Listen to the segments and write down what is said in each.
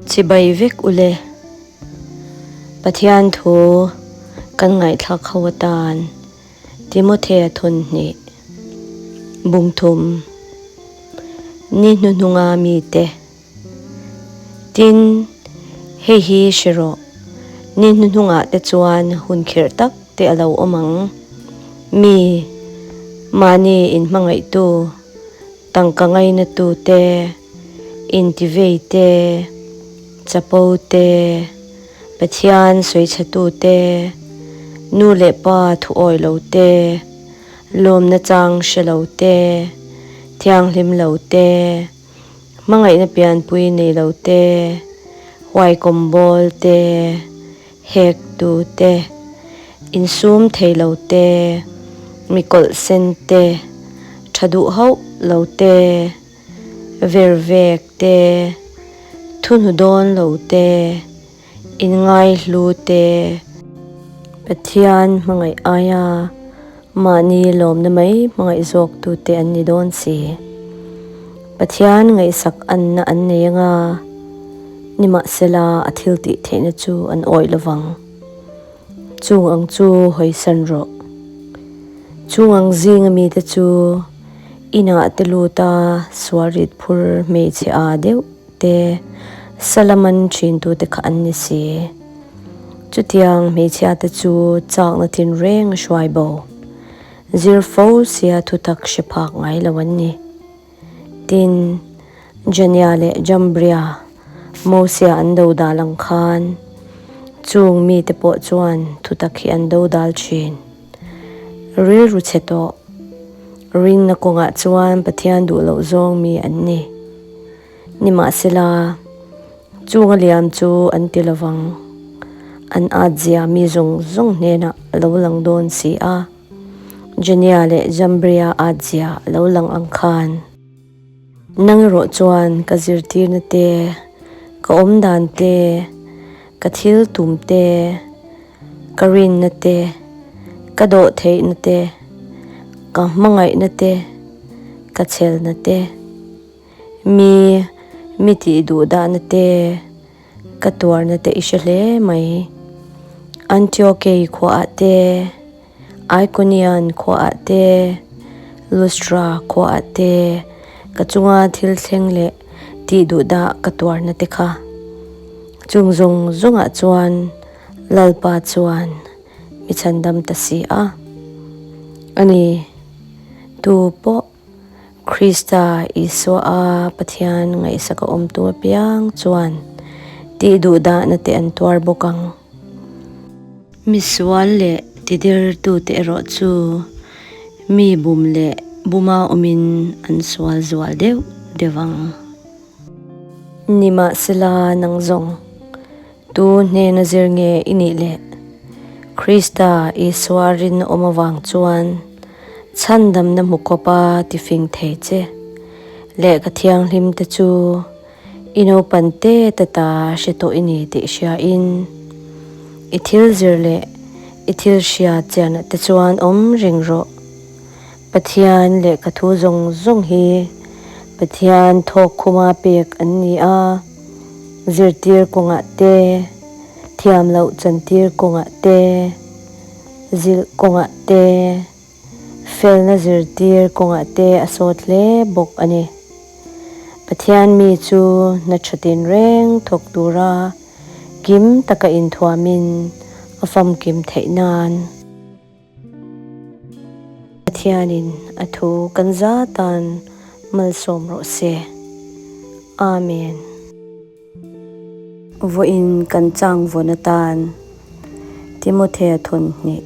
Chibai vek ule. Pathian thu kan ngaihthlak ho atan Timothea thawnhnih bungthum ni hnuhnunga mite Tin, hei hi hre rawh, ni hnuhnungah te chuan hun khirh tak te a lo awm ang. Mi, mahni inhmangaihtu, tangka ngainatu te, intivei te, chapo te, Pathian sawichhetu te, nu leh pa thuawi lo te, lawmna chang hre lo te, thianghlim lo te, Hmangaihna pianpui nei lo te, huaikawm bawl te, hek tu te, insum thei lo te, mi kawlh sen te, tha duh hauh lo te, ver vek te, thuhnu dawn lo te, Inngaihlu te, Pathian hmangaih aia mahni lawmna mai hmangaih zawk tute an ni dawn si. Pathian ngaihsak anna an nei anga, nimahsela a thil tih theihna chu an awih lovang. Chung ang chu hawisan rawh. Chung ang zinga mite chu inah te luta sualrit phur hmeichhe aa deuh te Salaman ṭhintute kha an ni si. Chutiang hmeichhiate chu châkna tinreng a hruai bo. Zir fo sia thutak hre phak ngai lo an ni. Tin, Jania leh Jambria, Mosia an do dal ang khan, chung mite pawh chuan thutak hi an do dal ṭhin. Rilru chhe tawh. Rinna kawngah chuan Pathian duh loh zawng mi an ni. Nimahsela, chunga liam chu an ti lovang. An atzia mi zawng zawng hnenah a lo lang dawn si a, Jania leh Jambria atzia a lo lang ang khan. Nang erawh chuan ka zirtirna te, ka awmdan te, ka thil tum te, ka rinna te, ka dawhtheihna te, ka hmangaihna te, ka chhelna te, mi mi tih duh dahna te, ka tuarna te i hre hle mai. Antiokei khuaah te, Ikonian khuaah te, Lustra khuaah te ka chunga thil thleng leh tih duh dah ka tuarna te kha. Chung zawng zawngah chuan Lalpa chuan mi chhandam ta si a. A ni, tu pawh Krista Isua a Pathian ngaihsak a awmtu apiang chuan tih duh dahna te an tuar bawk ang. Misual leh tidirtute erawh chu mi bum leh buma awmin an sual zual deuh deuh ang. Nimahsela nang zawng, tu hnena zir nge i nih le? Krista Isua rinawm avang chuan chhandamna hmu kawpa tifing thei che lehkha thianghlimte chu i naupan te ta ta hre tawh i ni tih hriain i thil zir leh i thil hria chianah te chuan awm reng rawh. Pathian lehkha thu zawng zawng hi Pathian thawk khuma pek an ni a, zirtir kawngah te, thiam loh chantir kawngah te, zilh kawngah te, felna zirtir kawngah te a sawt hle bawk a ni. Pathian mi chu hna tha tinreng thawk tura kim taka inthuamin a famkim theih nan. Pathianin a thu kan za tan malsawm rawh se. Amen. Vawiin kan chang vawn atan Timothea thawnhnih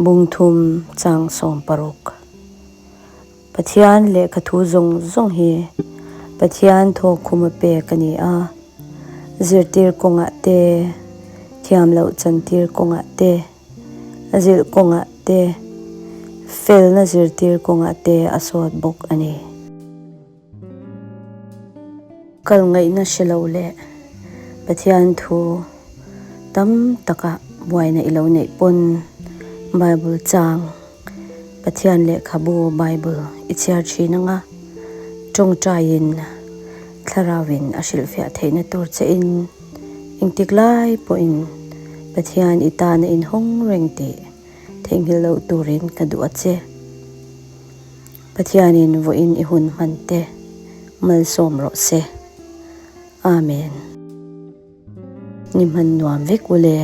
bungthum chang 60. Pathian lehkha thu zawng zawng hi Pathian thawkkhuma pek a ni a, zirtir kawngah te, thiam loh chantir kawngah te, a zilh kawngah te, felna zirtir kawngah te a sawt bawk a ni. Kal ngaihna hre lo leh Pathian thu tam taka buaina i lo neih pawn Bible chang. Pathian lehkhabu Bible i chhiar thin anga tawngtaiin thlarauin a hrilhfiah theihna tur che in engtik lai pawhin Pathian i tan a inhawng reng tih theihnghilh loh turin ka duh a che. Pathianin vawiin i hun hman te malsawm rawh se. Amen. Ni hman nuam vek u le.